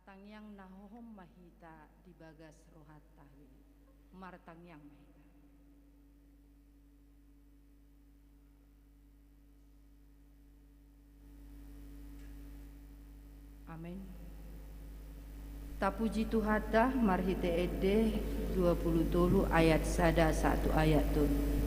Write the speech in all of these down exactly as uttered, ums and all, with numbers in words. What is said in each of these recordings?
Tangiang na hohom ma hita di bagas rohanta be. Martangiang ma hita. Amen. Tapuji Tuhanta marhite ende dua pulu tolu ayat sada sahat tu ayat tolu.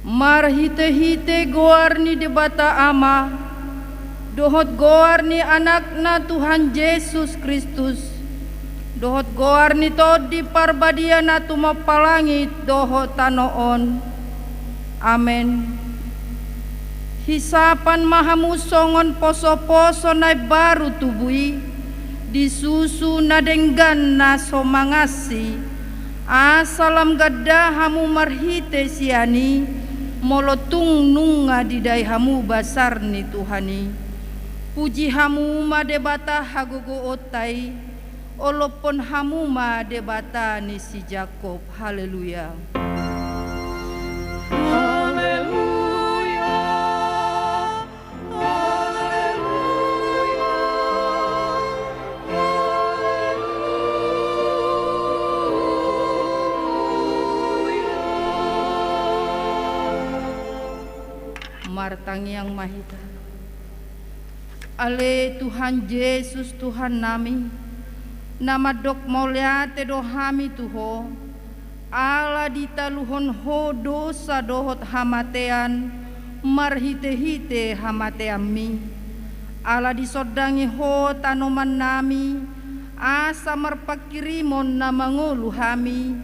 Marhitehite goar ni Debata Ama, dohot goar ni Anakna Tuhan Jesus Kristus, dohot goar ni Tondi Parbadia na tumompa langit dohot tano on. Amen. Hisapan ma hamu songon posoposo na imbaru tubu i, di susu na denggan na so mangansi, asa lam ganda hamu marhite sian i, molo tung nunga didai hamu basar ni Tuhan i. Puji hamu ma Debata hagogoonta i, olophon hamu ma Debata ni si Jakob. Haleluya. Haleluya. Haleluya. Haleluya. Martangiang ma hita. Ale Tuhan Jesus, Tuhannami, na mandok mauliate do hami tu Ho, ala ditaluhon Ho dosa dohot hamatean marhitehite hamateanMi, ala disondangi Ho tanomannami, asa marpanghirimon na mangolu hami,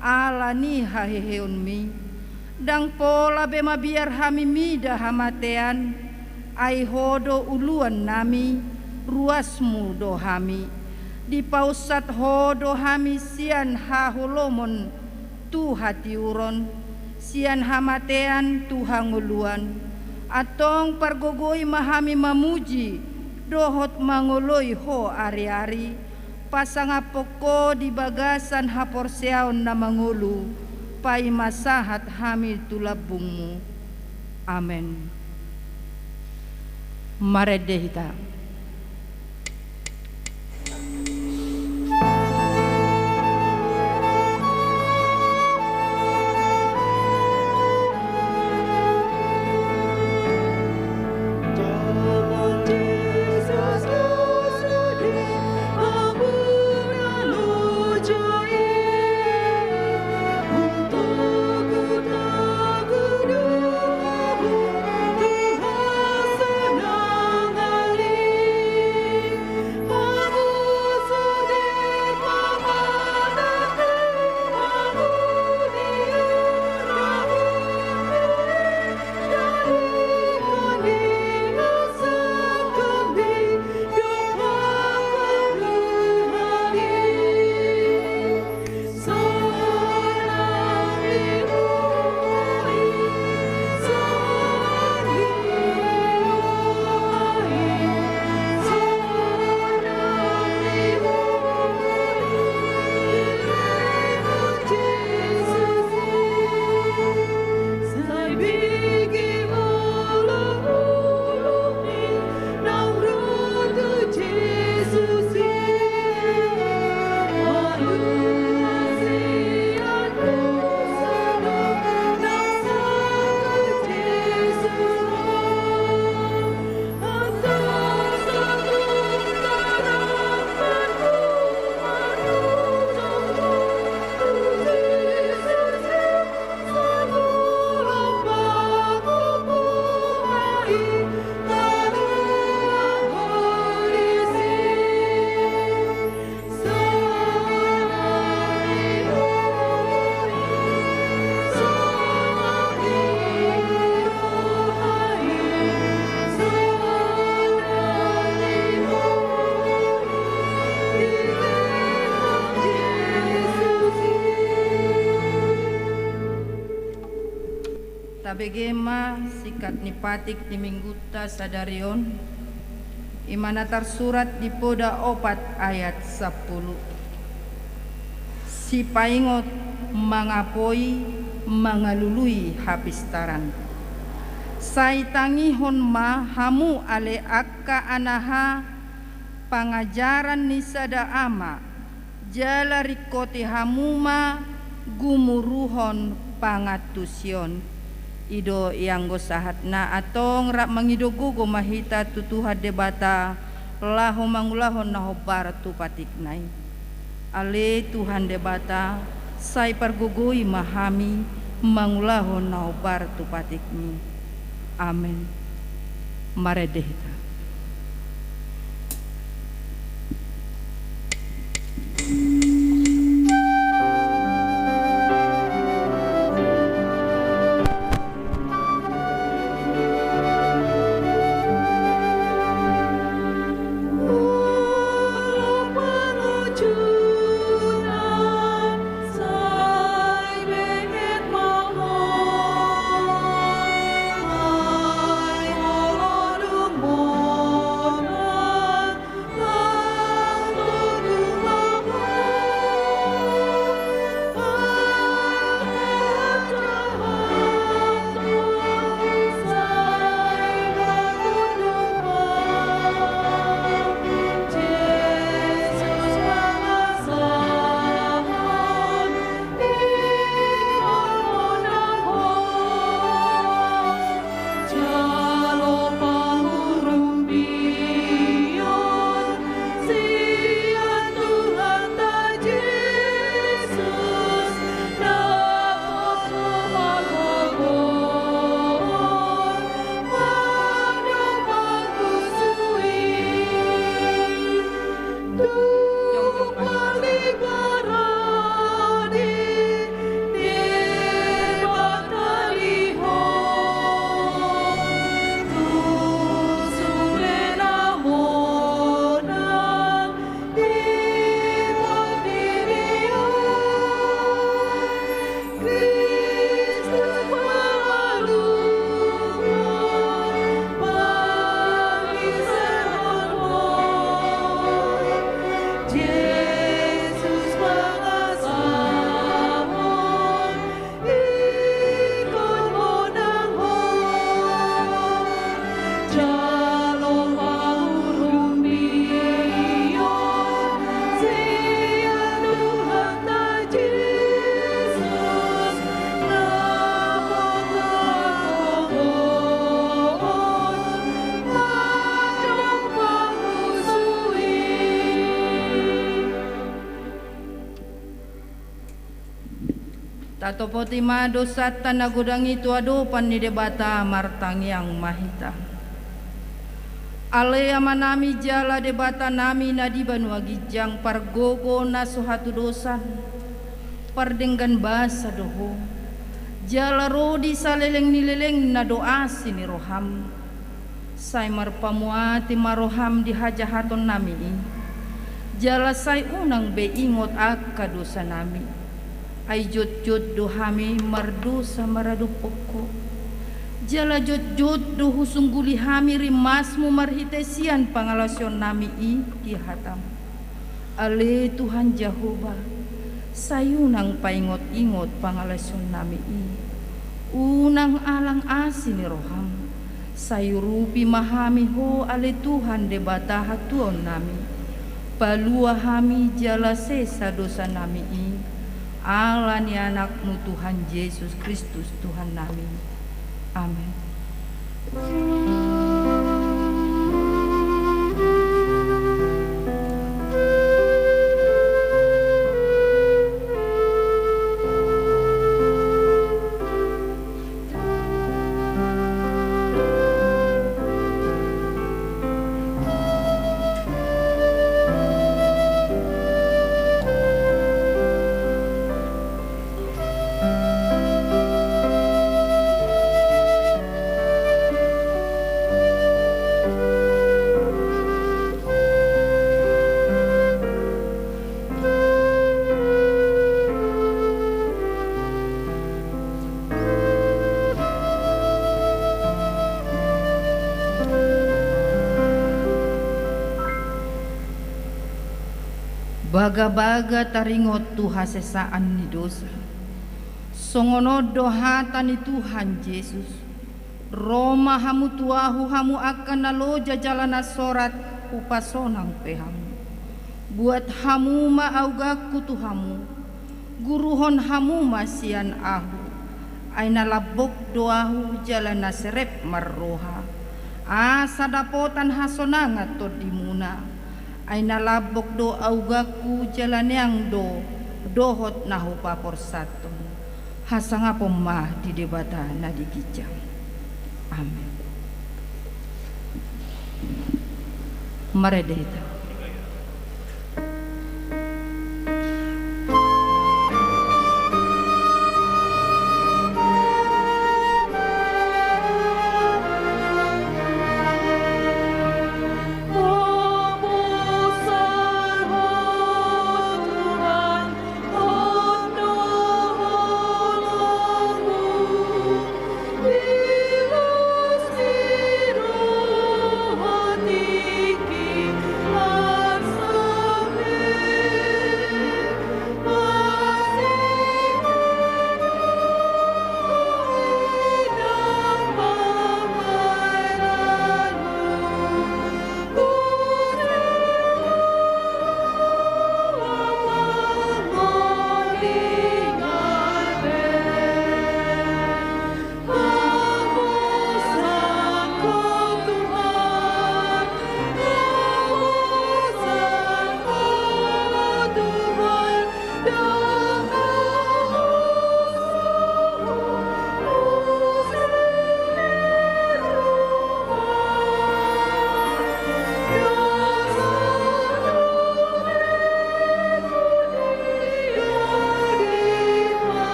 ala ni haheheonMi. Ndang pola be mabiar hami mida hamatean, ai Ho do uluan nami, ruasMu do hami. Dipaunsat Ho do hami sian haholomon tu hatiuron, sian hamatean tu hangoluan. Antong pargogoi ma hami mamuji dohot mangoloi Ho ari-ari, pasangaphon Ho di bagasan haporseaon na mangolu, paima sahat hami tu lambungMu. Amen. Marende hita. Tabege ma singkat ni patik ni minggunta sadari on, i ma na tarsurat di Poda opat ayat sampulu. Sipaingot, mangapoi, mangalului hapistaran. Sai tangihon ma hamu ale angka anaha pangajaran ni sada ama, jala ringkoti hamu ma gumuruhon pangantusion. I do ianggo sahatna. Antong rap mangido gogo ma hita tu Tuhan Debata laho mangulahon na hombar tu patikna i. Ale Tuhan Debata, sai pargogoi ma hami mangulahon na hombar tu patikmi. Amen. Marende hita. Topoti ma dosanta na godang i tu adopan ni Debata. Martangiang ma hita. Ale Amanami jala Debatanami na di banua ginjang, pargogo na so hatudosan, pardenggan basa do Ho, jala ro di saleleng ni lelengna do asi ni roham. Sai marpamuati ma roham di hajahatonnami i, jala sai unang be ingot angka dosanami. Ai jotjot do hami mardosa maradophon Ho, jala jotjot do husungguli hami rimasmu marhite sian pangalaosionnami i di hatam. Ale Tuhan Jahowa, sai unang paingot-ingot pangalaosionnami i. Unang alang asi ni roham. Sai urupi ma hami Ho ale Tuhan Debata hatuaonnami. Palua hami jala sesa dosanami i. Ala ni Anakmu Tuhan Jesus Kristus Tuhannami. Amen. Bagabaga taringot tu hasesaan ni dosa. Songon on do hata ni Tuhan Jesus: Ro ma hamu tu Ahu hamu angka na loja jala na sorat, hupasonang pe hamu. Buat hamu ma auganku tu hamu, guruhon hamu ma sian Ahu. Ai na lambok do Ahu jala na serep marroha, asa dapotan hasonangan tondimuna. Ai na lambok do auganku jala neang do dohot na hupaporsanhon. Hasangapon ma di Debata na di ginjang. Amen. Marende hita.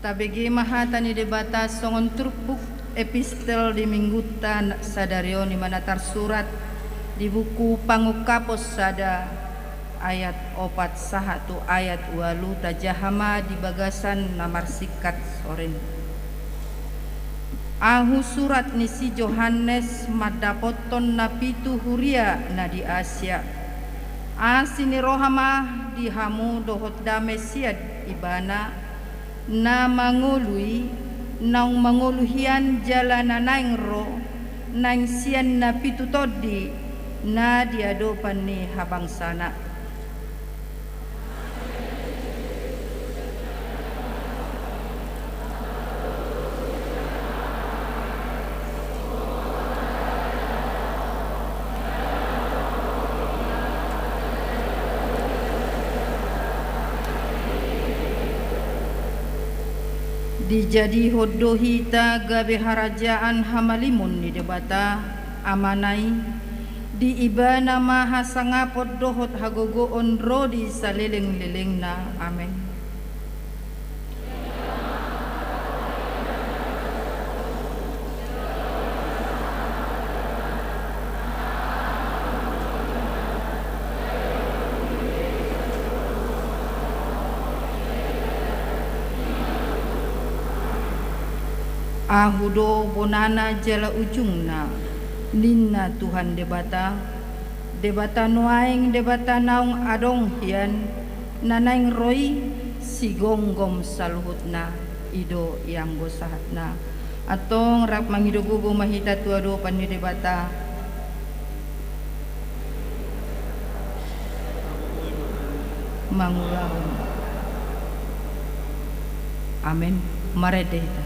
Tabege ma hata ni Debata songon turpuk epistel di minggunta sadari on, i ma na tarsurat di buku Pangungkapon sada ayat opat sahat tu ayat ualu. Tajaha ma di bagasan na marsingkat sore on. Ahu surat ni si Johannes mandapothon na pitu huria na di Asia. Asi ni roha ma di hamu dohot dame sian Ibana, na mangolu i, naung mangolu hian jala na naeng ro, naeng sian na pitu tondi na di adopan ni habangsana. Dijadihon do hita gabe harajaan hamalimon ni Debata Amana i. Di Ibana ma hasangapon dohot hagogoon ro di salelenglelengna. Amen. Ahu do bonana jala ujungna, ninna Tuhan Debata. Debata nuaeng, Debata naung adong hian, na naeng ro i, sigomgom saluhutna, i do ianggo sahatna. Antong rap mangido gogo ma hita tu adopan ni Debata. Mangulahon. Amen. Marende hita.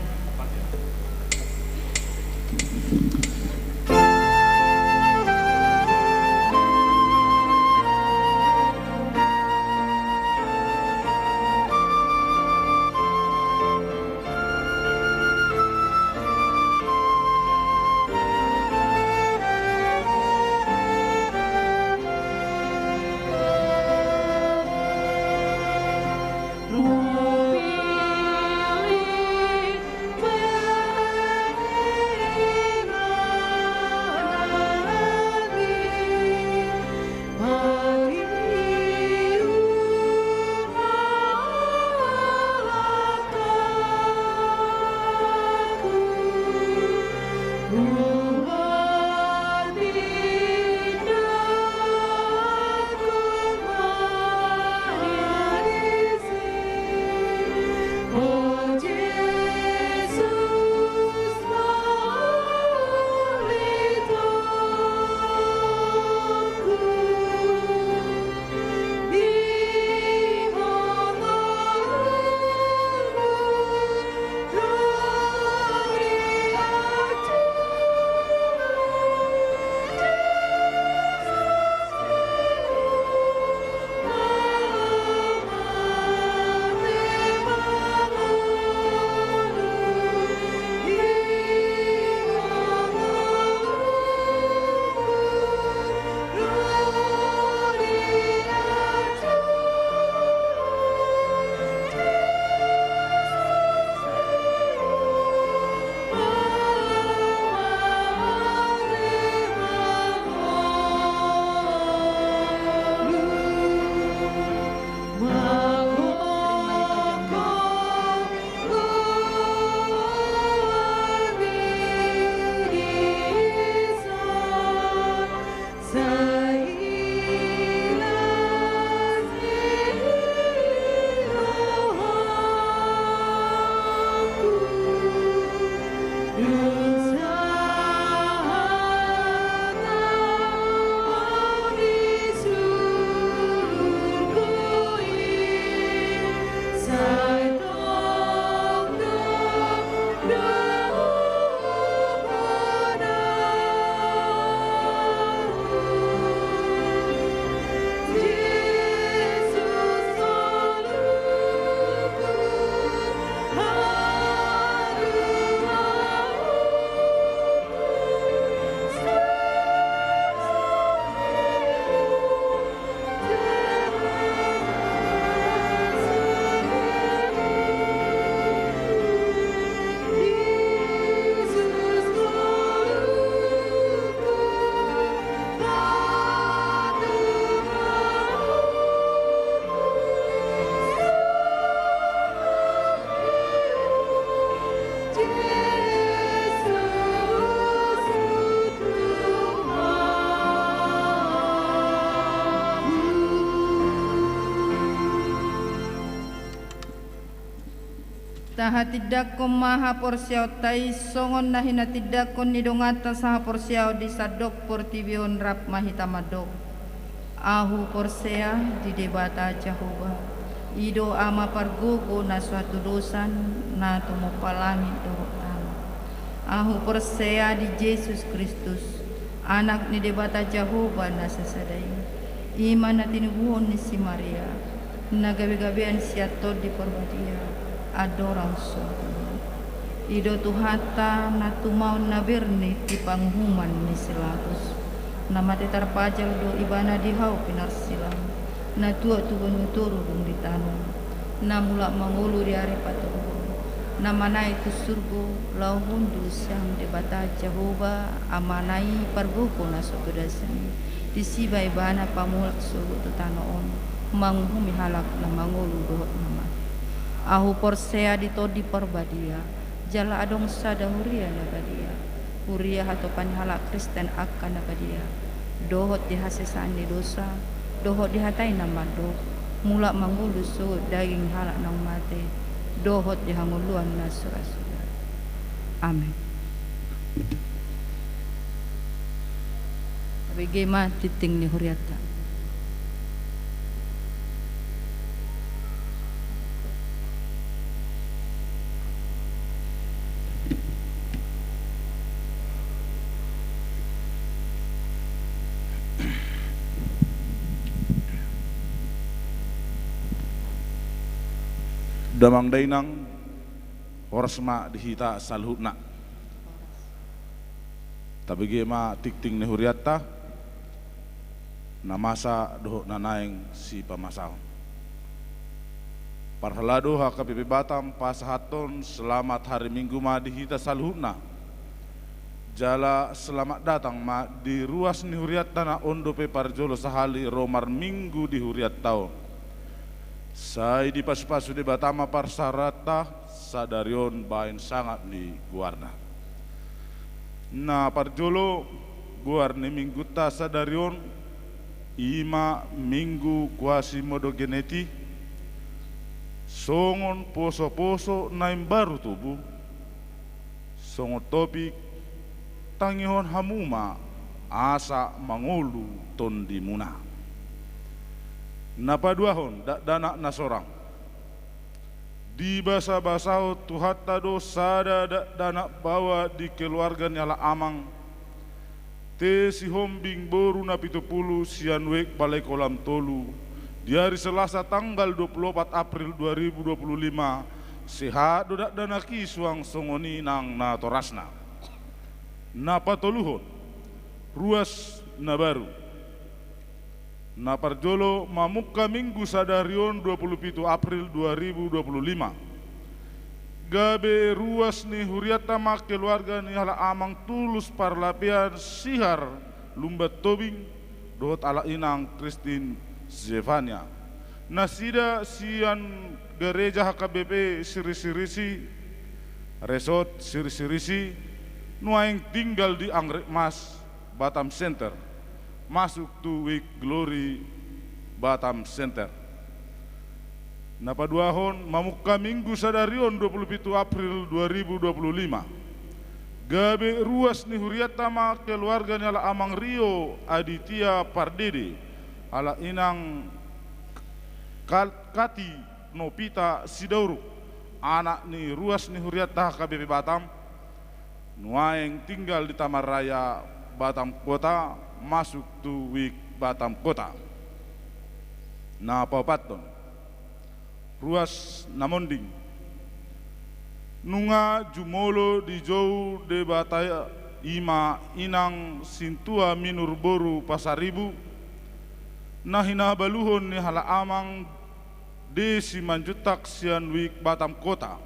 Na hatindangkon ma haporseaonta i songon na hinatindangkon ni donganta sahaporseaon di sandok portibi on, rap ma hita mandok: Ahu porsea di Debata Jahowa, i do Ama pargogo na so hatudosan, na tumompa langit dohot tano. Ahu porsea di Jesus Kristus, Anak ni Debata Jahowa na sasada i, i ma na tinubuhon ni si Maria, na gabegabean sian Tondi Parbadia, andorang so hatubuan. I do Tuhanta na tumaon na bernit di panguhuman ni si Latus, na mate tarpajal do Ibana di hau pinarsilang, na tuat tu banua toru dung ditanom, na mulak mangolu di ari patoluhon, na manaek tu surgo, laho hundul sian Debata Jahowa Amana i pargogo na so hatudosan i. Disi ma Ibana pamulak sogot tu tano on, manguhumi halak na mangolu dohot na mate. Ahu porsea di Tondi Parbadia, jala adong sada huria na badia, huria hatopan ni halak Kristen angka na badia, dohot di hasesaan ni dosa, dohot di hata i na mandok: Mulak mangolu sogot daging ni halak naung mate, dohot di hangoluan na surasura. Amen. Tabege ma tingting ni hurianta. Damang dainang, horas ma di hita saluhutna. Tabege ma tingting ni hurianta, na masa dohot na naeng sipamasaon. Parhalado H K B P Batam pasahathon selamat hari Minggu ma di hita saluhutna. Jala selamat datang ma di ruas ni hurianta na on dope parjolo sahali ro marminggu di hurianta on. Sai dipasupasu Debata ma parseraanta sadari on bahen sangap ni goarna. Na parjolo, goar ni minggunta sadari on, i ma Minggu Quasimodogeniti, songon posoposo na imbaru tubu, songon topik: Tangihon hamu ma asa mangolu tondimuna. Na paduahon, dakdanak na sorang. Dibasabasahon Tuhanta do sada dakdanak baoa di keluarga ni halak Amang, T. Sihombing boru na pitu pulu sian Wijk Balai Kolam tolu, di ari Selasa tanggal dua pulu opat April dua ribu dua pulu lima, sehat do dakdanak i suang songon i nang natorasna. Na patoluhon, ruas na baru. Na parjolo, mamungka Minggu sadari on dua pulu pitu April dua ribu dua pulu lima. Gabe ruas ni hurianta ma keluarga ni halak Amang Tulus Parlapean Sihar Lumban Tobing dohot halak inang Christine Zefania. Nasida sian Gereja H K B P Sirisirisi, Resort Sirisirisi, nuaeng tinggal di Anggrek Mas, Batam Center, masuk tu Wijk Glory, Batam Center. Na paduahon, mamungka Minggu sadari on dua pulu pitu April dua ribu dua pulu lima. Gabe ruas ni hurianta ma keluarga ni halak Amang Rio Aditya Pardede, halak inang Kal-, Kati Novita Sidauruk, anak ni ruas ni hurianta H K B P Batam, nuaeng tinggal di Taman Raya Batam Kota, masuk tu Wijk Batam Kota. Na paopathon, ruas na monding. Nunga jumolo dijou Debata i ma inang Sintua Minur boru Pasaribu, na hinabaluhon ni halak Amang D. Simanjuntak sian Wijk Batam Kota.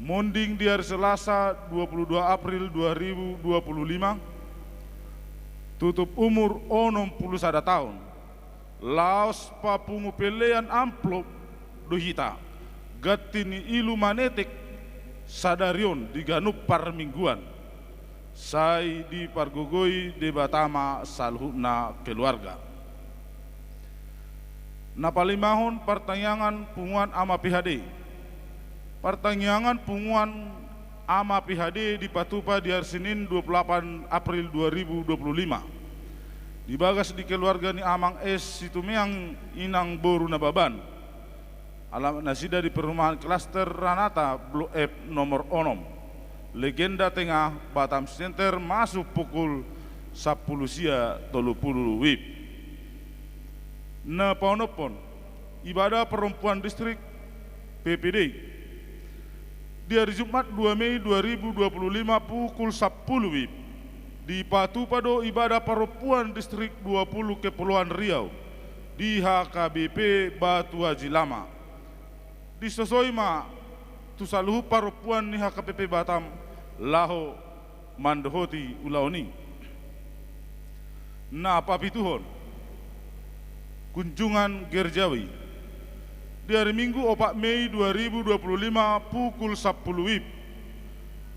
Monding di ari Selasa dua pulu dua April dua ribu dua pulu lima, tutup umur onom pulu sada taon. Laos papungu pelean amplop do hita, ganti ni ilu manetek sadari on di ganup parmingguan. Sai dipargogoi Debata ma saluhutna keluarga. Na palimahon, partangiangan punguan Ama P H D. Partangiangan punguan Ama P H D dipatupa di ari Senin dua puluh delapan April dua ribu dua puluh lima. Di bagas di keluarga ni Amang S Situmeang, Inang boru Nababan. Alamat nasida di perumahan klaster Ranata, Blok F nomor onom. Legenda Tengah, Batam Center, masuk pukul sampulu sia tolu pulu WIB. Na paonomhon, ibadah perempuan distrik P P D. Di ari Jumat dua Mei dua ribu dua puluh lima pukul sampulu WIB, dipatupa do ibadah perempuan distrik dua puluh Kepulauan Riau di H K B P Batu Aji Lama. Disosoi ma tu saluhut parompuan ni H K B P Batam laho mandohoti ulaon i. Na papituhon, kunjungan gerjawi. Di ari Minggu opat Mei dua ribu dua puluh lima pukul sampulu WIB,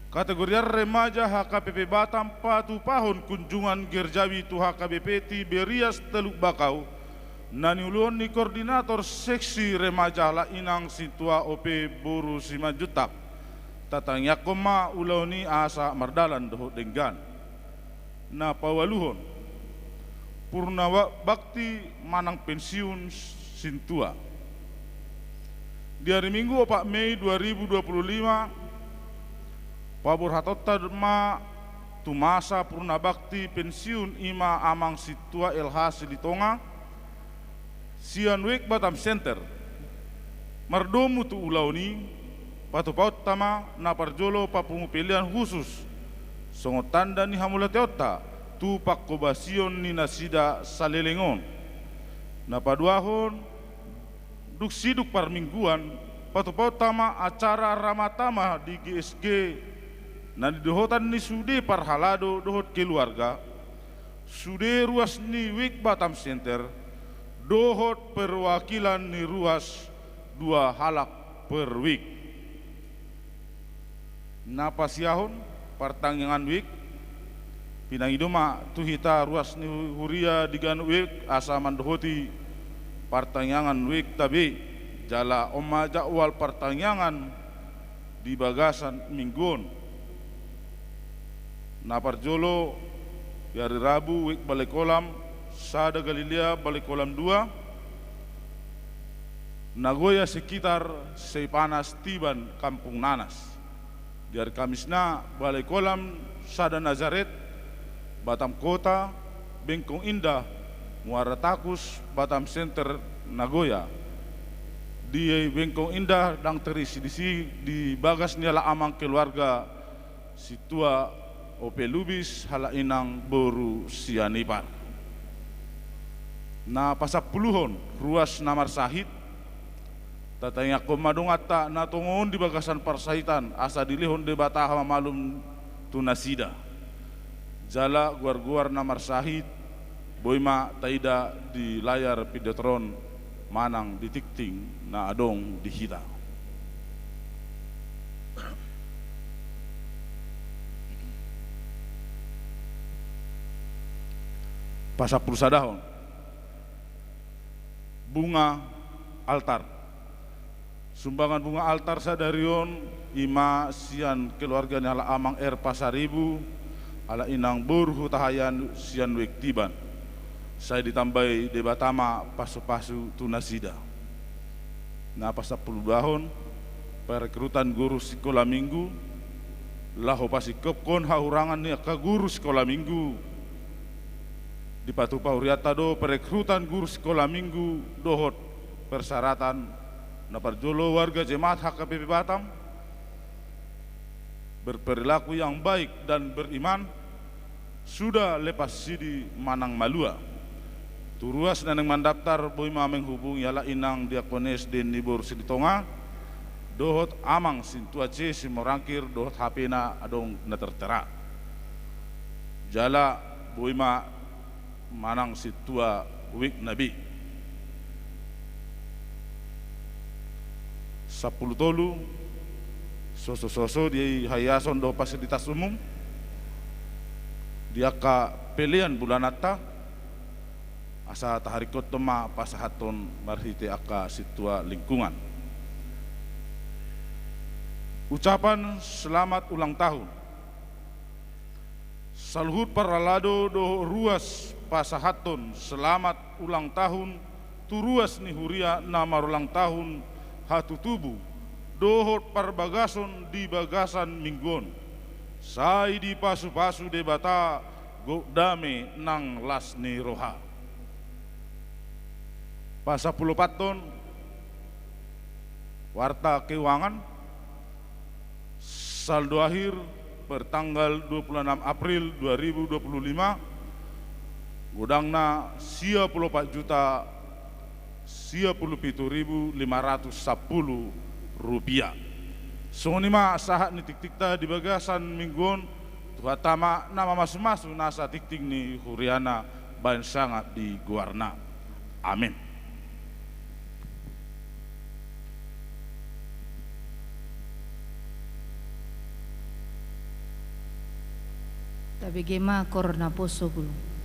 kategorian remaja H K B P Batam patupahon kunjungan gerjawi tu H K B P Tiberias Teluk Bakau, na niuluhon ni koordinator seksi remaja halak inang sintua O P boru Simanjuntak. Tatangiangkon ma ulaon i asa mardalan dohot denggan. Na paualuhon, purna wa-, bakti manang pensiun sintua. Di ari Minggu opat Mei dua ribu dua puluh lima, paborhatonta ma tu masa purna bakti pensiun, i ma Amang Sintua L H Silitonga, sian WIB Batam Center. Mardomu tu ulaon i, patupahonta ma na parjolo papungu pelean khusus songon tanda ni hamauliateonta tu panghobasion ni nasida saleleng on. Na paduahon, dung sidung parmingguan, patupahonta ma acara Ramatama di G S G na nidohotan ni sude parhalado dohot keluarga, sude ruas ni WIB Batam Center, dohot perwakilan ni ruas dua halak per WIB. Na pasiahon, partangiangan WIB, pinangido ma tu hita ruas ni huria di ganup WIB asa mandohoti partangiangan WIB-ta be, jala on ma jadwal partangiangan di bagasan minggu on. Na parjolo, di ari Rabu, WIB Balai Kolam sada Galilea, Balai Kolam dua Nagoya sekitar Seipanas Tiban Kampung Nanas. Di ari Kamisna, Balai Kolam sada Nazaret, Batam Kota, Bengkong Indah, Muara Takus, Batam Center, Nagoya. Di Bengkong Indah ndang terisi disi, di bagas ni halak amang keluarga Sintua O P Lubis halak inang boru Sianipar. Na pasampuluhon, ruas na marsahit. Tatangiangkon ma donganta na tongon di bagasan parsahitan asa dilehon Debata hamamalum tu nasida. Jala goar-goar na marsahit boi ma taida di layar Videotron manang di tingting na adong di hita. Pasampulu sadahon, bunga altar. Sumbangan bunga altar sadari on, i ma sian keluarga ni halak amang R Pasaribu, halak inang boru Hutahaean sian WIB Tiban. Sai ditambai Debata ma pasu-pasu tu nasida. Na pasampulu duahon, perekrutan guru sikola minggu, laho pasingkophon hahurangan ni angka guru sikola minggu. Dipatupa hurianta do perekrutan guru sikola minggu dohot persyaratan. Na parjolo, warga jemaat H K B P Batam berperilaku yang baik dan beriman, suda lepas sidi manang malua. Tu ruas na naeng mandaftar boi ma menghubungi halak inang diakones, den ni boru Silitonga, dohot amang Sintua C Simorangkir, dohot H P-na adong na tertera. Jala boi ma manang sintua WIB-na be. Sampulu tolu, soso-soso di haiason dohot fasilitas umum, di angka pelean bulananta, asa taharingkothon ma pasahathon marhite angka sintua lingkungan. Ucapan selamat ulang tahun. Saluhut parhalado dohot ruas pasahathon selamat ulang tahun tu ruas ni huria na marulang tahun hatutubu dohot parbagason di bagasan minggu on. Sai dipasupasu Debata gok dame nang las ni roha. Pasampulupathon warta keuangan saldo akhir per tanggal dua puluh enam April dua ribu dua puluh lima, godangna sia puluh opat juta sia puluh pitu ribu lima ratus sampulu rupiah. Songon i ma sahat ni tingtingta di bagasan minggu on, Tuhanta ma na mamasumasu nasa tingting ni huriana bahen sangap di goarna. Amin. Tabege ma koor naposo, Guru.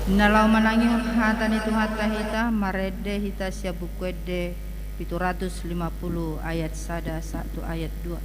Na laho manangihon hata ni Tuhanta hita, marende hita sian Buku Ende pitu ratus lima pulu ayat sada sahat tu ayat dua.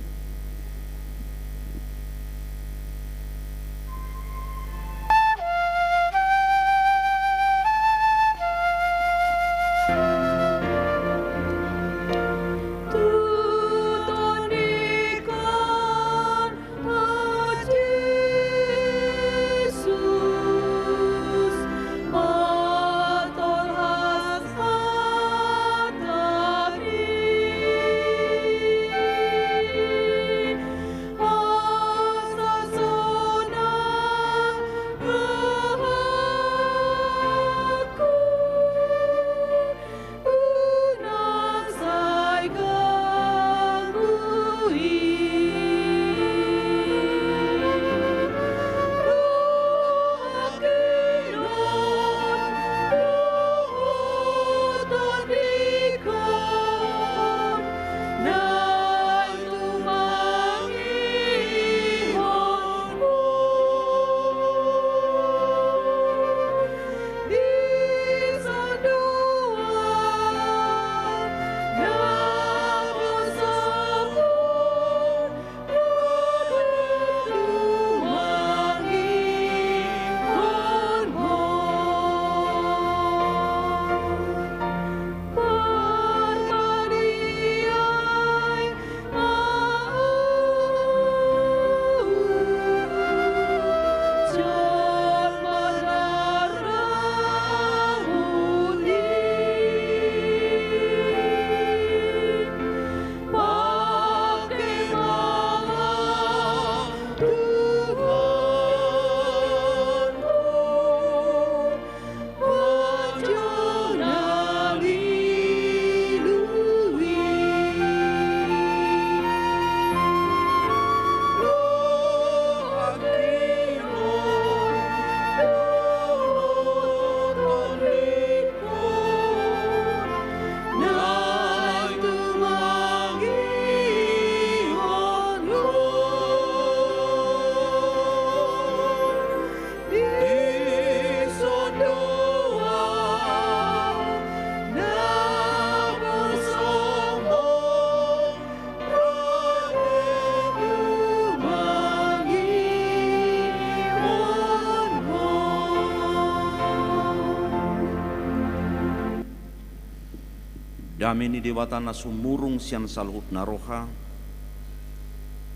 Dame ni Debata na sumurung sian saluhutna roha,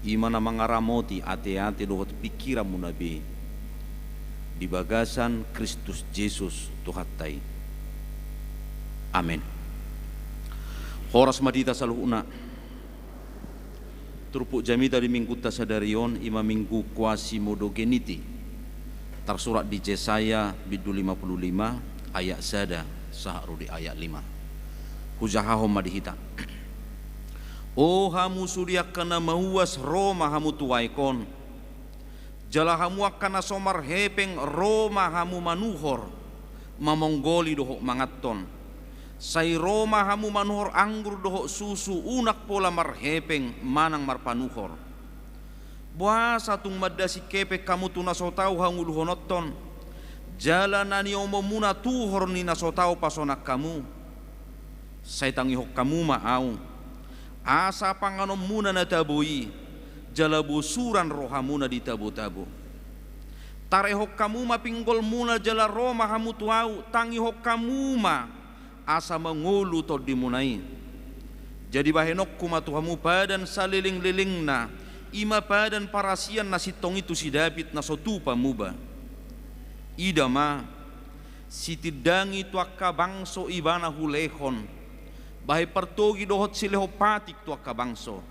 i ma na mangaramoti ateate dohot pingkiranmuna be di bagasan Kristus Jesus Tuhanta i. Amen. Horas ma di hita saluhutna. Turpuk jamita di minggunta sadari on i ma minggu Quasimodogeniti. Tarsurat di Jesaya bindu lima pulu lima ayat sada sahat ro di ayat lima. Hujahahon ma di hita. O hamu sude angka na mauas, ro ma hamu tu aek on. Jala hamu angka na so marhepeng, ro ma hamu manuhor, mamonggoli dohot manganhon. Sai ro ma hamu manuhor anggur dohot susu, unang pola marhepeng manang marpanuhor. Boasa tung mandasing hepeng hamu tu na so tau hangoluhononhon, jala na niomonmuna tuhor ni na so tau pasonang hamu? Sai tangihon hamu ma ahu, asa panganonmuna na tabo i, jala bosuran rohamuna di tabotabo. Tarehon hamu ma pinggolmuna jala ro ma hamu tu ahu, tangihon hamu ma, asa mangolu tondimuna i. Jadi bahenonku ma tu hamu padan salelenglelengna, i ma padan parasian na sintong i tu si Daud na so tupa muba. Ida ma, sitindangi tu angka bangso ibana hulehon, bahen partogi dohot silehon patik tu angka bangso.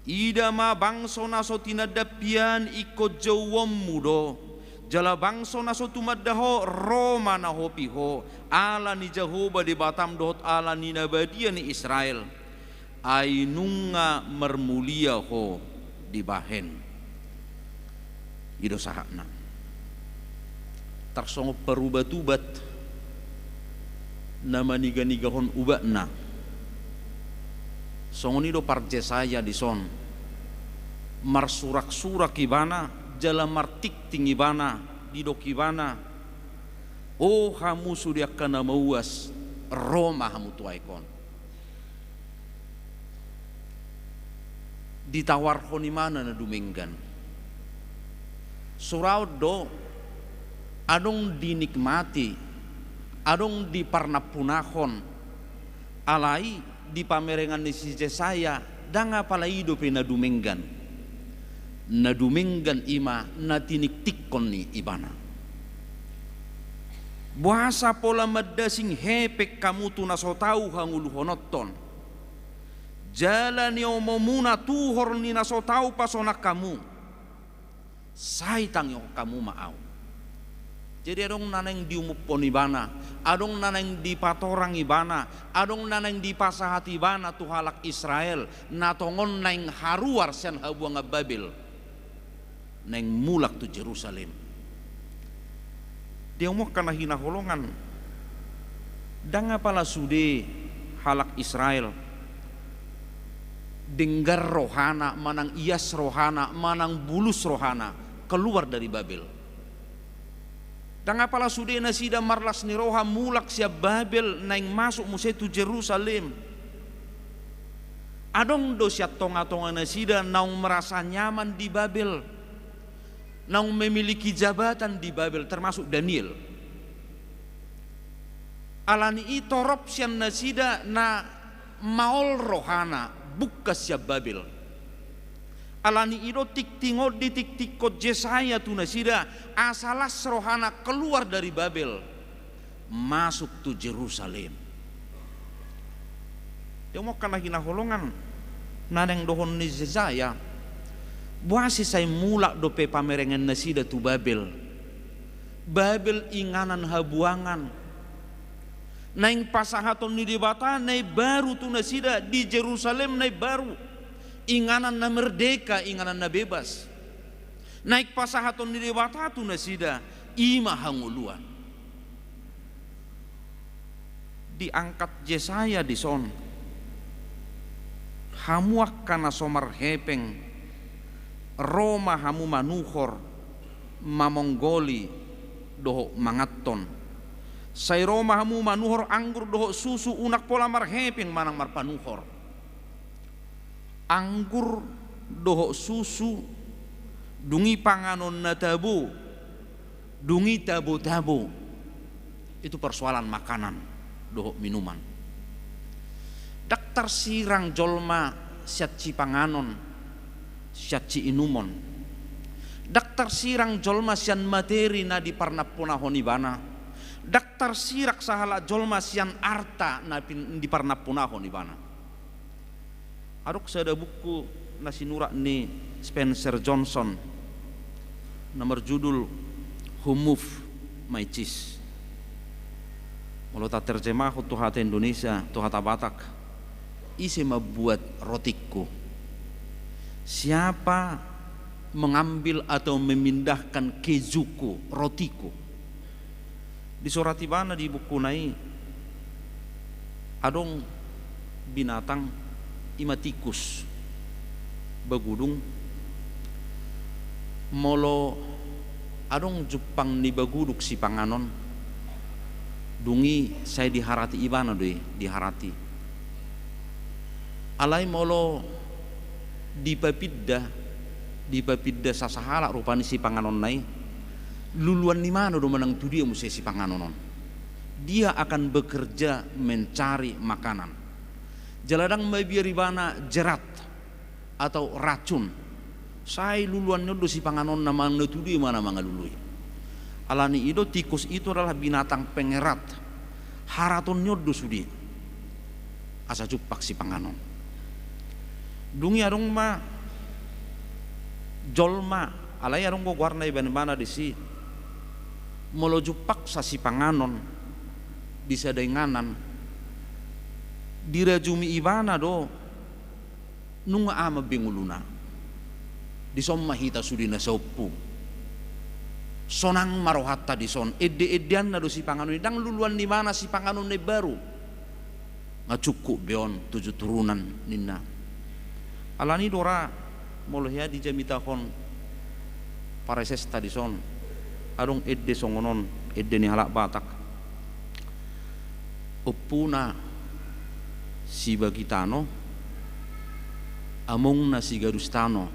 Ida ma, bangso na so tinanda pian ingkon jouonmu do, jala bangso na so tumanda ho, ro ma na hopi ho, ala ni Jahowa Debatam dohot ala ni na badia ni Israel. Ai nunga marmulia ho dibahen. I do sahatna. Tarsongon parubat-ubat na maniga-nigahon ubatna. Songon i do parjesaya dison. Marsurak-surak ibana, jala martingting ibana, didok ibana. O hamu sude angka na mauas, ro ma hamu tu aek on. Ditawarhon ibana na dumenggan. Suraon do, adong dinikmati, adong diparnampunahon, alai di pamerengan ni si Jesaya, ndang apala i dope na dumenggan. Na dumenggan i ma na tiniktikkon ni ibana. Boasa pola mandasing hepeng hamu tu na so tau hangoluhononhon, jala niomomuna tuhor ni na so tau pasonang hamu, sai tangihon hamu ma ahu. Jadi adong na naeng diumuphon ibana, adong na naeng dipatorang ibana, adong na naeng dipasahat ibana tu halak Israel, na tongon naeng haruar sian habuangan Babel, naeng mulak tu Jerusalem. Di hamu angka na hinaholongan, ndang apala sude halak Israel denggan rohana, manang ias rohana, manang bulus rohana, keluar dari Babel. Ndang apala sude nasida marlas ni roha mulak sian Babel naeng masuk muse tu Jerusalem. Adong do sian tongatonga nasida naung merasa nyaman di Babel, naung memiliki jabatan di Babel, termasuk Daniel. Alani i torop sian nasida na maol rohana bungkas sian Babel. Alani i do tingting on ditingtingkon Jesaya tu nasida, asa las rohana keluar dari Babel, masuk tu Jerusalem. Di hamu angka na hinaholongan, na naeng dohonon ni Jesaya, boasa sai mulak dope pamerengan nasida tu Babel. Babel inganan habuangan. Naeng pasahaton ni Debata na imbaru tu nasida di Jerusalem na imbaru. Inganan na merdeka, inganan na bebas. Naeng pasahaton ni Debata tu nasida, i ma hangoluan. Diangkat Jesaya dison, hamu angka na so marhepeng, ro ma hamu manuhor, mamonggoli dohot manganhon. Sai ro ma hamu manuhor anggur dohot susu, unang pola marhepeng manang marpanuhor. Anggur dohot susu, dung i panganon na tabo, dung i tabotabo. Itu persoalan makanan dohot minuman. Ndang tarsirang jolma sian sipanganon, sian siinumon. Ndang tarsirang jolma sian materi na diparnampunahon ibana. Ndang tarsirang sahalak jolma sian arta na pin-, diparnampunahon ibana. Adong sada buku na sinurat ni Spencer Johnson na marjudul Who Moved My Cheese. Molo taterjemahon tu hata Indonesia, tu hata Batak, ise membuat rotiku? Siapa mengambil atau memindahkan kejuku, rotiku? Disurat ibana di bukuna i, adong binatang, i ma tikus, bagudung. Molo adong jumpang ni bagudung sipanganon, dung i sai diharati ibana do i, diharati. Alai molo dipapinda, dipapinda sasahalak rupani sipanganonna i, luluan ni mana do manang tu dia muse sipanganon on. Dia akan bekerja mencari makanan. Jala ndang mabiar ibana jerat atau racun. Sai luluan ni on do sipanganonna manang na tu dia ma na mangalului. Alani i do tikus itu adalah binatang pengerat. Haraton ni on do sude asa jumpang sipanganon. Dung i adong ma jolma, alai adong do goarna iban ibana disi. Molo jumpang sa sipanganon di sada inganan, dirajumi ibana do nunga aha ma be ngoluna. Dison ma hita sude na saompu. Sonang ma rohanta dison, ende-endeanna do sipanganon i, ndang luluan ni mana sipanganon na imbaru. Nga cukup be on tujuh turunan ninna. Alani do ra molo hea dijamitahon paresesta dison. Adong ende songon on, ende ni halak Batak. Ompuna sibagi tano, amongna sigadus tano,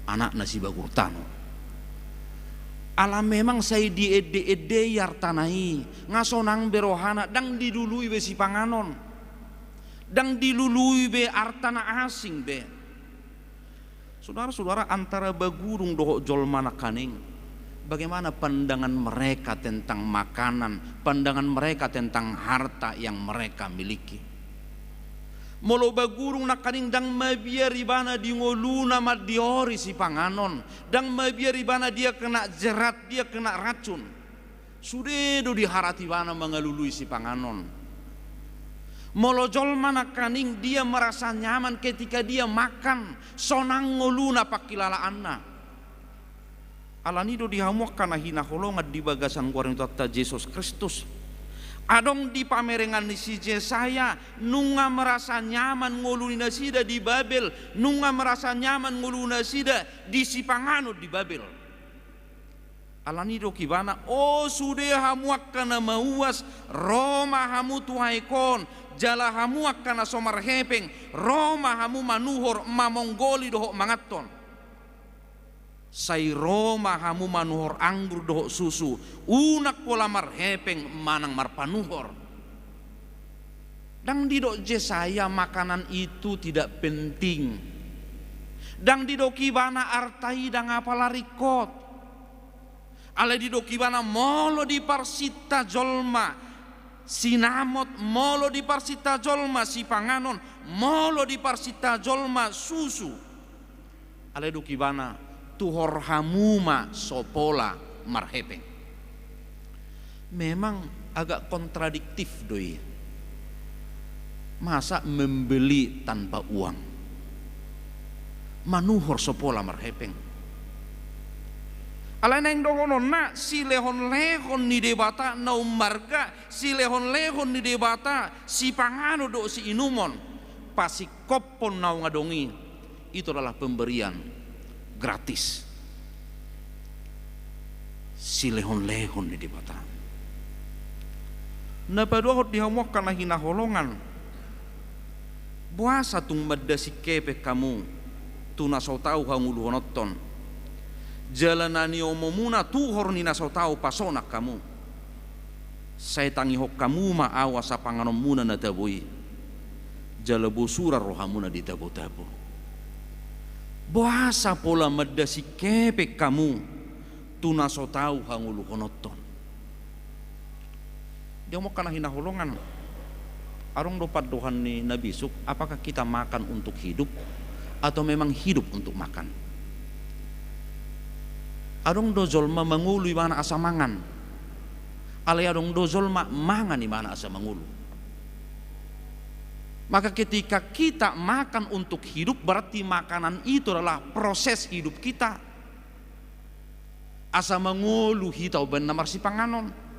anakna sibagur tano. Ala memang sai diende-endei artana i, nga sonang be rohana, ndang dilului be sipanganon, ndang dilului be arta na asing be. Sudara-sudara, antara bagurung dohot jolma nangkaning, bagaimana pandangan mereka tentang makanan, pandangan mereka tentang harta yang mereka miliki? Molo bagurung nangkaning ndang mabiar ibana di ngoluna mandiori sipanganon, ndang mabiar ibana dia kena jerat, dia kena racun. Sude do diharat ibana mangalului sipanganon. Molo jolma nangkaning dia merasa nyaman ketika dia makan, sonang ngoluna, pangkilalaanna. Alani do di hamu angka na hinaholongan di bagasan goar ni Tuhanta Jesus Kristus. Adong di pamerengan ni si Jesaya, nunga merasa nyaman ngolu ni nasida di Babel, nunga merasa nyaman ngolu nasida di sipanganon di Babel. Alani didok ibana, o sude hamu angka na mauas, ro ma hamu tu aek on, jala hamu angka na so marhepeng, ro ma hamu manuhor, mamonggoli dohot manganhon. Sai ro ma hamu manuhor anggur dohot susu, unang pola marhepeng manang marpanuhor. Ndang didok Jesaya makanan itu tidak penting. Ndang didok ibana arta i ndang apala ringkot. Alai didok ibana, molo diparsinta jolma sinamot, molo diparsinta jolma sipanganon, molo diparsinta jolma susu. Alai didok ibana, tuhor hamu ma so pola marhepeng. Memang agak kontradiktif do i. Masa membeli tanpa uang? Manuhor so pola marhepeng. Alai naeng dohononna, silehonlehon ni Debata na ummarga, silehonlehon ni Debata sipanganon dohot siinumon, pasingkophon naung adong i, itu adalah pemberian gratis. Silehonlehon ni Debata. Na paduahon di hamu angka na hinaholongan, boasa tung mandasing hepeng hamu tu na so tau hangoluhononhon, jala na niomomuna tuhor ni na so tau pasonang hamu? Sai tangihon hamu ma ahu asa panganonmuna na tabo i, jala bosuran rohamuna di tabotabo. Boasa pola mandasing hepeng hamu tu na so tau hangoluhononhon? Di hamu angka na hinaholongan, adong do pandohan ni na bisuk, apakah kita makan untuk hidup atau memang hidup untuk makan? Adong do jolma mangolu ibana asa mangan. Alai adong do jolma mangan ibana asa mangolu. Maka ketika kita makan untuk hidup, berarti makanan itu adalah proses hidup kita. Asa mangolu hita umbahen na marsipanganon.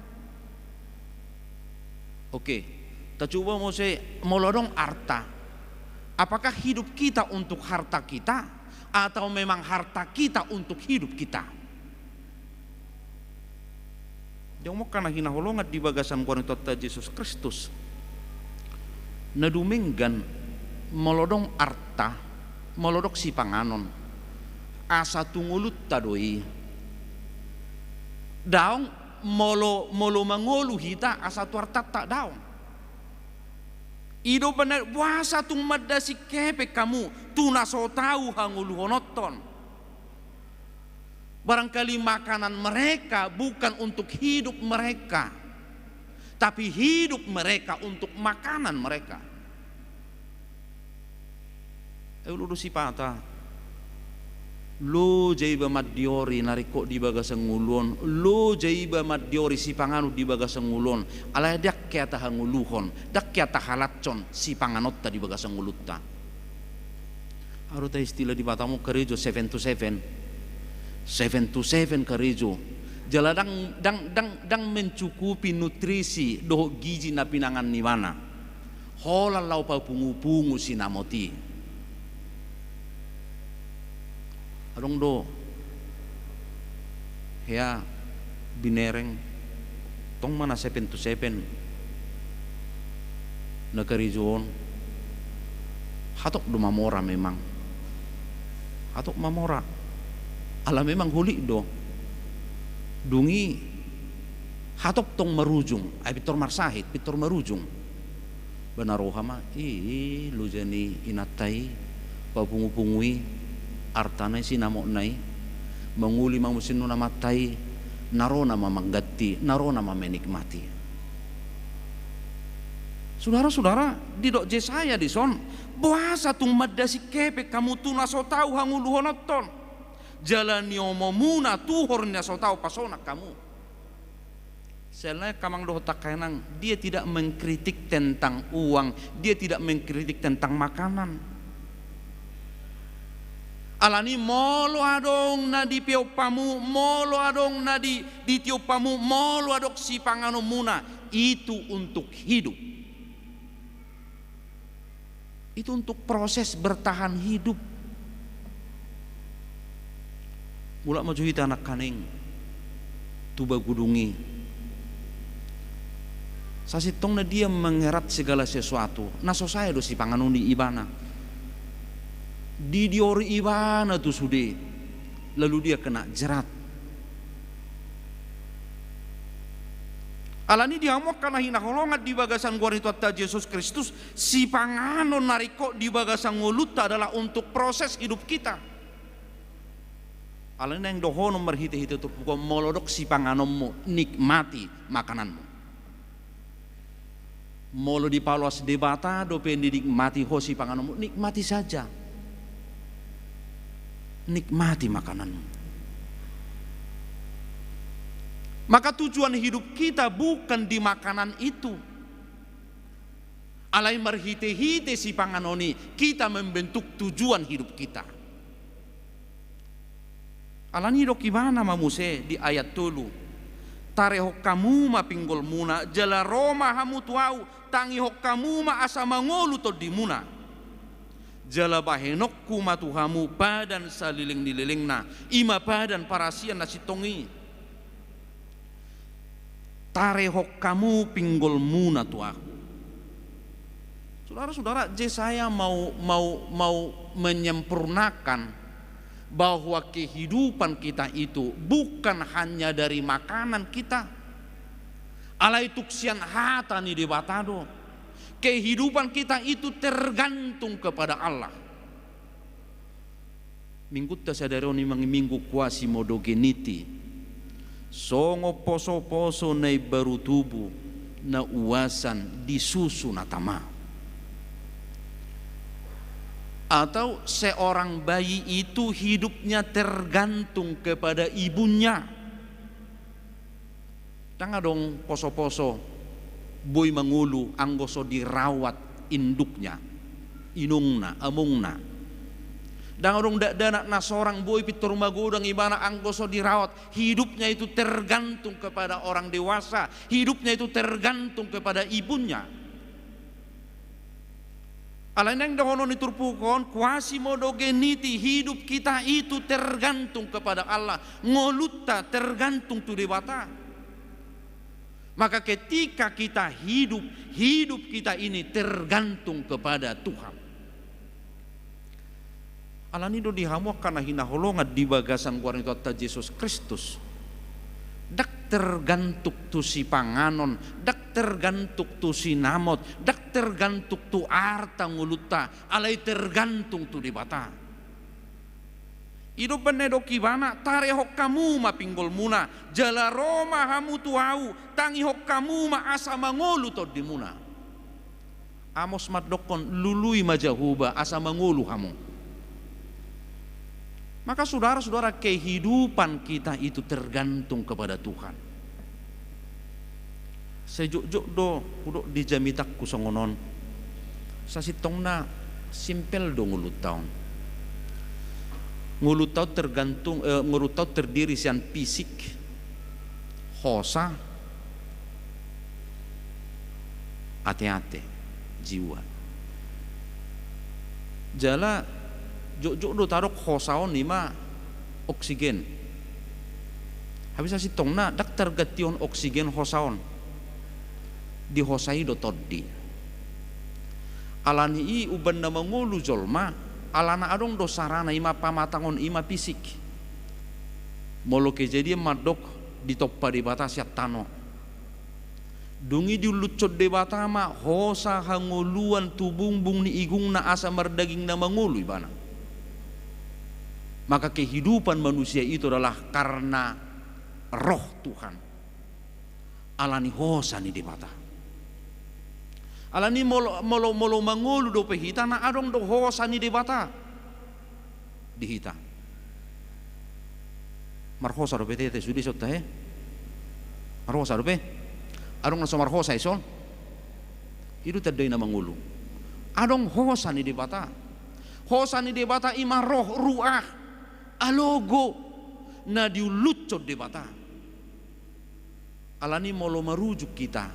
Oke, tacuba muse, molo adong arta, apakah hidup kita untuk harta kita, atau memang harta kita untuk hidup kita? Di hamu angka na hinaholongan di bagasan goar ni Tuhanta Jesus Kristus, na dumenggan, molo adong arta, molo adong sipanganon, asa tu ngolunta do i. Daong, molo, molo mangolu hita asa tu artanta, daong. I do umbahen, boasa tung mandasing hepeng hamu tu na so tau hangoluhononhon? Barangkali makanan mereka bukan untuk hidup mereka, tapi hidup mereka untuk makanan mereka. Ai olo do sipata, loja iba mandiori na ringkot di bagasan ngolu on, loja iba mandiori sipanganon di bagasan ngolu on, alai ndang hea tahangoluhon, ndang hea tahalashon sipanganonta di bagasan ngolunta. Adong hata istilah di Batak on, karejo seven to seven. Seven to seven karejo. Jala ndang, ndang, ndang, ndang mencukupi nutrisi dohot gizi na pinangan ni ibana. Holan laho papungu-pungu sinamot i. Adong do hea Binereng, tong ma na seven to seven na karejo on. Hatop do mamora memang. Hatop mamora. Ala memang holik do. Dung i hatop tong marujung, ai pintor marsahit, pintor marujung. Ba na roha ma, i loja ni inanta i, papungupungu i, artana i, sinamotna i, mangoli ma muse ninna amanta i, na ro nama mangganti, na ro nama menikmati. Sudara-sudara, didok Jesaya dison, boasa tung mandasing hepeng hamu tu na so tau hangoluhononhon, jala ni omomuna tuhor ni na so tau pasonang hamu. Sebenarnya, angka amang dohot angka inang, dia tidak mengkritik tentang uang, dia tidak mengkritik tentang makanan. Alani molo adong na dipeop hamu, molo adong na di, ditiop hamu, molo adong sipanganonmuna, itu untuk hidup. Itu untuk proses bertahan hidup. Mulak ma jo hita nangkaning tu bagudung i. Sasintongna dia mengerat segala sesuatu, na so sae do sipanganon ni ibana. Didiori ibana tu sude, lalu dia kena jerat. Alani di hamu angka na hinaholongan di bagasan goar ni Tuhanta Jesus Kristus, sipanganon na ringkot di bagasan ngolunta adalah untuk proses hidup kita. Alani naeng dohonon marhite-hite turpuk on, molo adong sipanganonmu, nikmati makananmu. Molo dipaloas Debata dope dinikmati ho sipanganonmu, nikmati saja. Nikmati makananmu. Maka tujuan hidup kita bukan di makanan itu. Alai marhite-hite sipanganon i, kita membentuk tujuan hidup kita. Alani didok ibana ma muse di ayat tolu, tarehon hamu ma pinggolmuna, jala ro ma hamu tu ahu, tangihon hamu ma asa mangolu tondimuna. Jala bahenonku ma tu hamu padan saleleng ni lelengna, i ma padan parasian na sintong i. Tarehon hamu pinggolmuna tu ahu. Sudara-sudara, Jesaya mau, mau, mau menyempurnakan bahwa kehidupan kita itu bukan hanya dari makanan kita. Alai tung sian hata ni Debata do. Kehidupan kita itu tergantung kepada Allah. Minggunta sadari on i ma Minggu Quasimodogeniti. Songon poso-poso na imbaru tubu, na uasan di susu na tama. Atau seorang bayi itu hidupnya tergantung kepada ibunya. Ndang adong poso-poso boi mangolu anggo so dirawat induknya, inongna, amongna. Ndang adong dakdanak na sorang boi pintor magodang ibana anggo so dirawat. Hidupnya itu tergantung kepada orang dewasa, hidupnya itu tergantung kepada ibunya. Alai naeng dohonon ni turpuk on, Quasimodogeniti, hidup kita itu tergantung kepada Allah, ngolunta tergantung tu Debata. Maka ketika kita hidup, hidup kita ini tergantung kepada Tuhan. Alani do di hamu angka na hinaholongan di bagasan goar ni Tuhanta Jesus Kristus, ndang tergantung tu sipanganon, ndang tergantung tu sinamot, ndang tergantung tu arta ngolunta, alai tergantung tu Debata. I do umbahen na didok ibana, tarehon hamu ma pinggolmuna, jala ro ma hamu tu ahu, tangihon hamu ma asa mangolu tondimuna. Amos mandokkon, lului ma Jahowa asa mangolu hamu. Maka sudara-sudara, kehidupan kita itu tergantung kepada Tuhan. Sai jotjot do hudok di jamitangku songon on. Sasintongna simpel do ngolunta on. Ngolunta on tergantung, eh, ngolunta on terdiri sian fisik, hosa, ate-ate, jiwa. Jala jotjot do tadok hosa on i ma oksigen. Tapi sasintongna ndang targantihon oksigen hosa on. Dihosa i do tondi. Alani i umbahen na mangolu jolma, alana adong do sarana, i ma pamatangon, i ma fisik. Molo Kejadian mandok ditompa Debata sian tano. Dung i diulluthon Debata ma hosa hangoluan tu bungbung ni igungna asa mardaging na mangolu ibana. Maka kehidupan manusia itu adalah karena Roh Tuhan. Alani hosa ni Debata. Alani molo, molo, molo mangolu dope hita na adong do hosa ni Debata di hita. Marhosa dope hita sude sonta, he? Marhosa dope? Adong na so marhosa ison? I do tanda i na mangolu. Adong hosa ni Debata. Hosa ni Debata i ma Roh, Ruah, alogo na diulluthon Debata. Alani molo marujuk hita,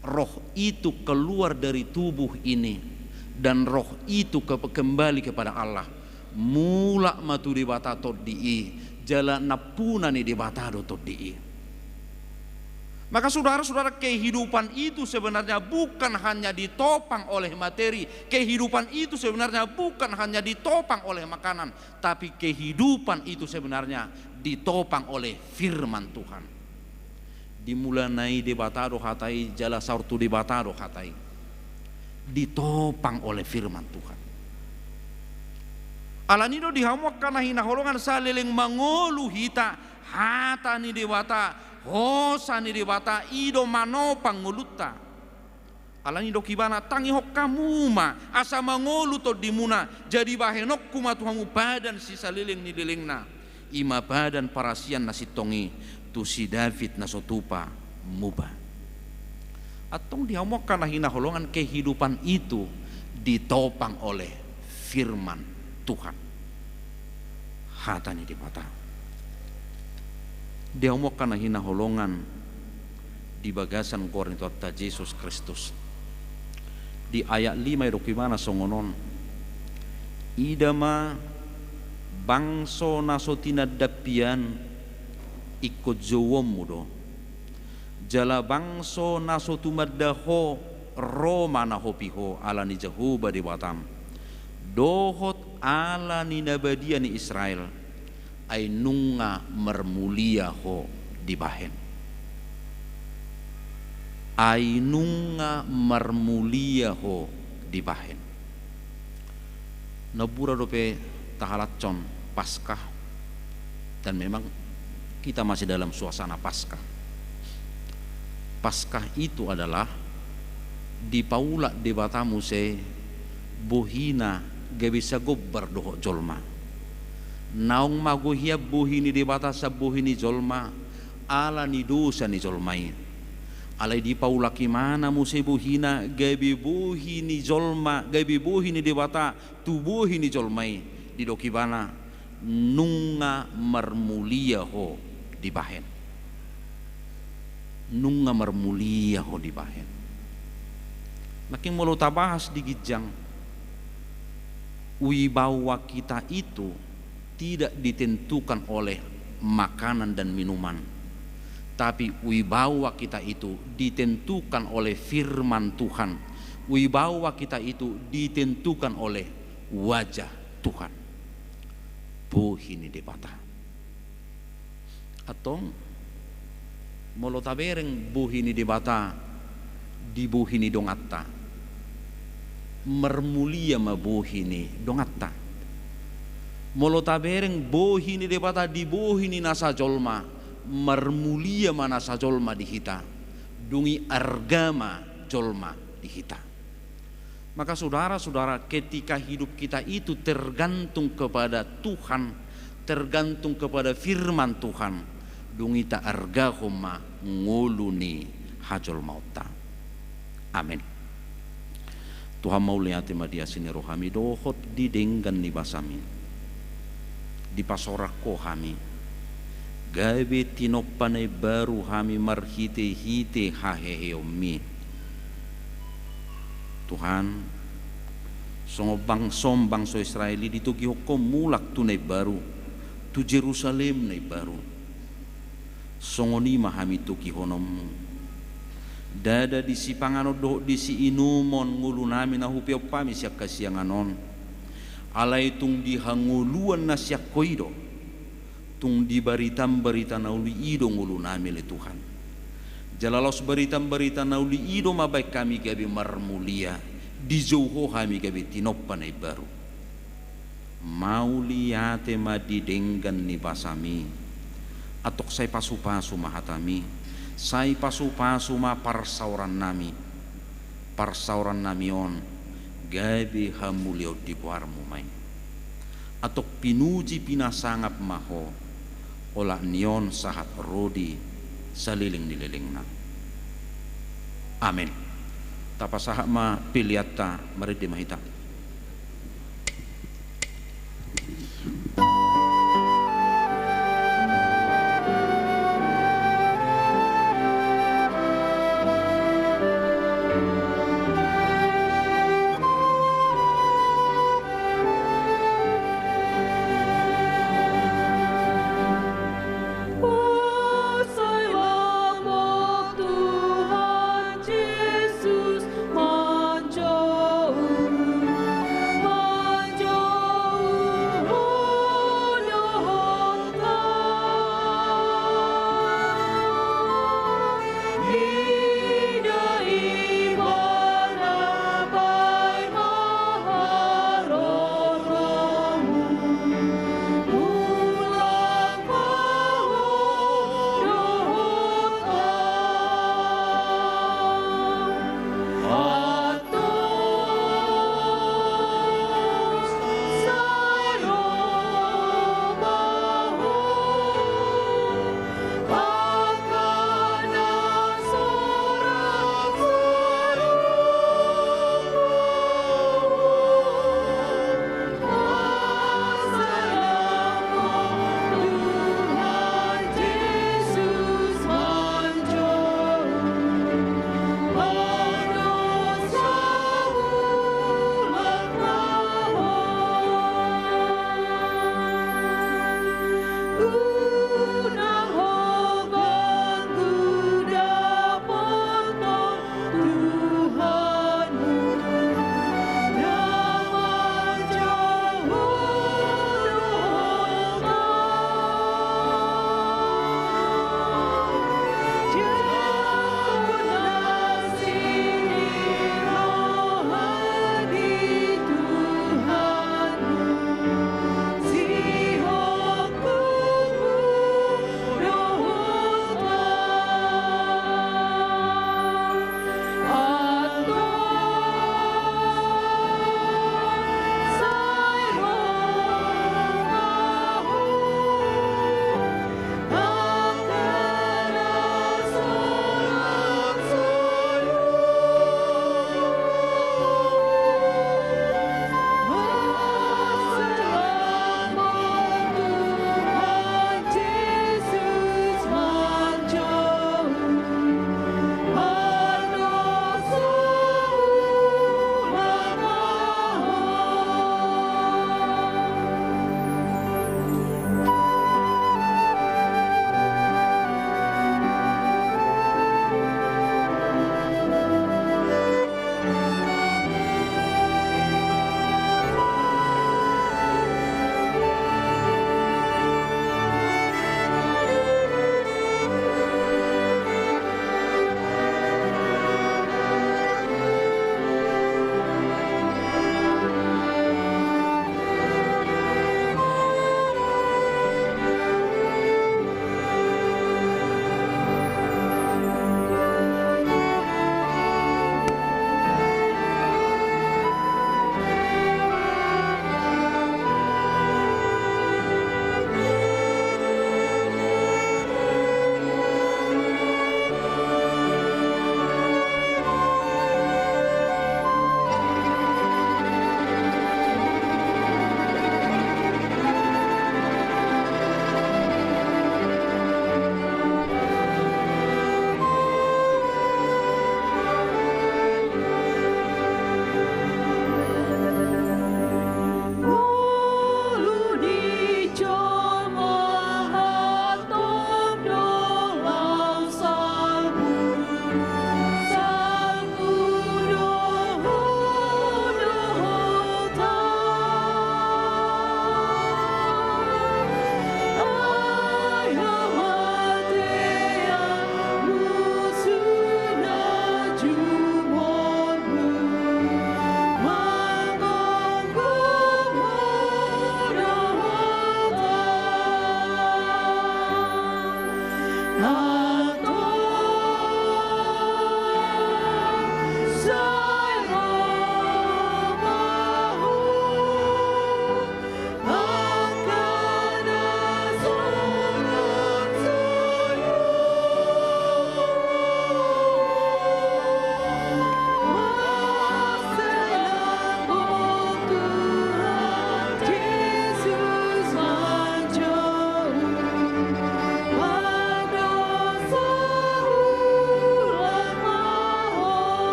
roh itu keluar dari tubuh ini, dan roh itu ke-, kembali kepada Allah. Mulak ma tu Debata tondi i, jala nampuna ni Debata do tondi i. Maka saudara-saudara, kehidupan itu sebenarnya bukan hanya ditopang oleh materi, kehidupan itu sebenarnya bukan hanya ditopang oleh makanan, tapi kehidupan itu sebenarnya ditopang oleh firman Tuhan. Di mulana i Debata do hata i, jala saur tu Debata do hata i. Ditopang oleh firman Tuhan. Alani do di hamu angka na hinaholongan, saleleng mangolu hita, hata ni Debata, hosa ni Debata, i do manopang ngolunta. Alani didok ibana, tangihon hamu ma asa mangolu tondimuna, jadi bahenonku ma tu hamu padan sisaleleng ni lelengna, i ma padan parasian na sintong i, tu si David na so tupa muba. Antong di hamu angka na hinaholongan, kehidupan itu ditopang oleh firman Tuhan. Hata ni Debata. Di hamu angka na hinaholongan di bagasan goar ni Tuhanta Jesus Kristus. Di ayat lima didok ibana songon on. Ida ma bangso na so tinandampi an ingkon jouonmu do. Jala bangso na so tumanda ho, ro ma na hopi ho ala ni Jahowa Debatam, dohot ala ni na badia ni Israel, ai nunga marmulia ho dibahen. Ai nunga marmulia ho dibahen. Nambura dope tahalashon Paskah, dan memang kita masih dalam suasana Paskah. Paskah itu adalah dipaulak Debata muse bohina gabe sagombar dohot jolma. Naung mago hian bohi ni Debata sian bohi ni jolma, ala ni dosa ni jolma i. Alai dipaulak ibana muse bohina gabe bohi ni jolma, gabe bohi ni Debata tu bohi ni jolma i, didok ibana, nunga marmulia ho dibahen. Nunga marmulia ho dibahen. Nangkin molo tabahas di ginjang, wibawa kita itu tidak ditentukan oleh makanan dan minuman, tapi wibawa kita itu ditentukan oleh firman Tuhan. Wibawa kita itu ditentukan oleh wajah Tuhan. Bohi ni Debata. Antong, molo tabereng bohi ni Debata di bohi ni donganta, marmulia ma bohi ni donganta. Molo tabereng bohi ni Debata di bohi ni nasa jolma, marmulia ma nasa jolma di hita. Dung i arga ma jolma di hita. Maka saudara-saudara, ketika hidup kita itu tergantung kepada Tuhan, tergantung kepada firman Tuhan, dung i taargahon ma ngolu ni hajolmaonta. Amen. Tuhan, mauliate ma di asi ni rohami dohot di denggan ni basami. Dipasorak Ho hami, gabe tinompa na imbaru hami marhite-hite haheheonmi. Tuhan, songon bangsom bangso Israel i ditogihon Ho mulak tu na imbaru, tu Jerusalem na imbaru. Songon i ma hami tokihononmu. Ndada di sipanganon dohot di siinumon ngolunami na hupeop hami sian hasiangan on. Alai tung di hangoluan na sian Ho i do. Tung di baritambarita na uli i do ngolunami ale Tuhan. Jala laos baritambarita na uli i do mambahen hami gabe marmulia, dijou Ho hami gabe tinompa na imbaru. Mauliate ma di denggan ni basami. Antong sai pasupasu ma hatami, sai pasupasu ma parsaorannami. Parsaorannami on gabe hamuliaon di goarmu ma i. Antong pinuji pinasangap ma Ho, olat ni on sahat ro di saleleng ni lelengna. Amen. Tapasahat ma peleanta, marende ma hita.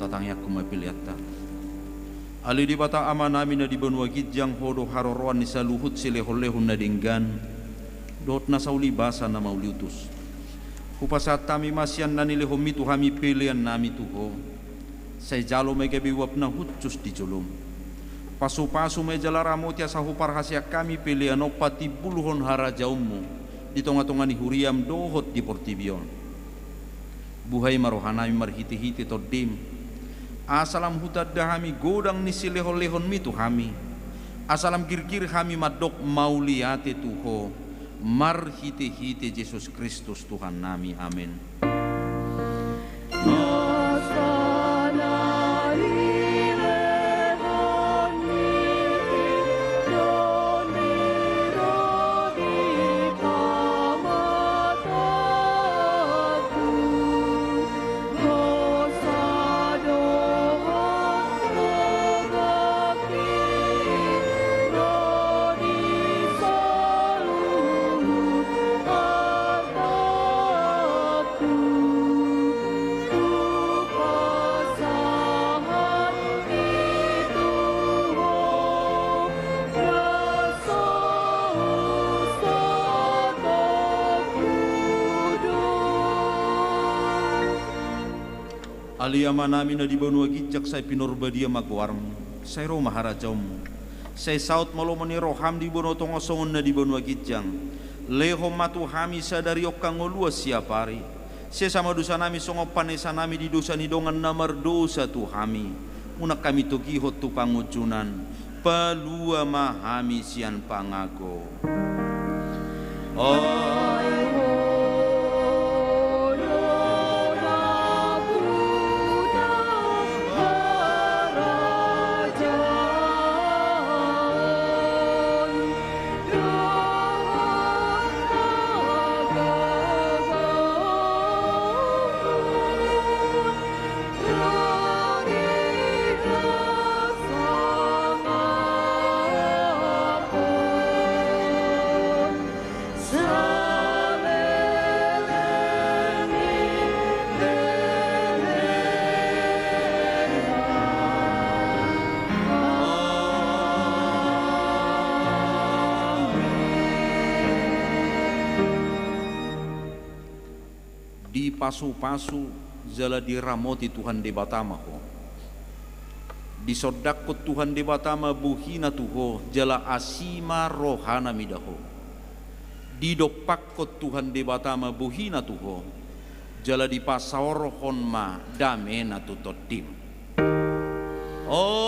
Tangiangku ma peleanta. Ale Debata Amanami na di banua ginjang, Ho do haroroan ni saluhut silehonlehon na denggan dohot na saulibasa na mauliutus. Hupasahat hami ma sian na nilehonMi tu hami peleannami tu Ho. Sai jalo ma i gabe uap na hushus di joloM. Pasupasu ma i jala ramoti asa huparhaseang hami pelean on patimbulhon harajaonMu di tongatonga ni huriaM dohot di portibi on. Buhai ma rohanami marhitehite TondiM, asa lam hutanda hami godang ni silehonlehonMi tu hami, asa lam girgir hami mandok mauliate tu Ho, marhitehite Jesus Kristus Tuhannami. Amen. Ale Amanami na di banua ginjang, sai pinarbadia ma goarMu, sai ro ma harajaonMu, sai saut ma lomo ni rohaM di banua tonga songon na di banua ginjang. Lehon ma tu hami sadari on hangoluan siapari. Sesa ma dosanami songon panesanami di dosa ni dongan na mardosa tu hami. Unang hami togihon tu pangunjunan. Palua ma hami sian pangago. Ai Ho do harajaon dohot hagabeon, ro di hasangapon saleleng ni lelengna. Amen. Dipasupasu jala diramoti Tuhan Debata ma ho. Disondangkon Tuhan Debata ma bohiNa tu ho, jala asi ma rohaNa mida ho. Didompakkon Tuhan Debata ma bohiNa tu ho, jala dipasaorhon ma dameNa tu tondim. O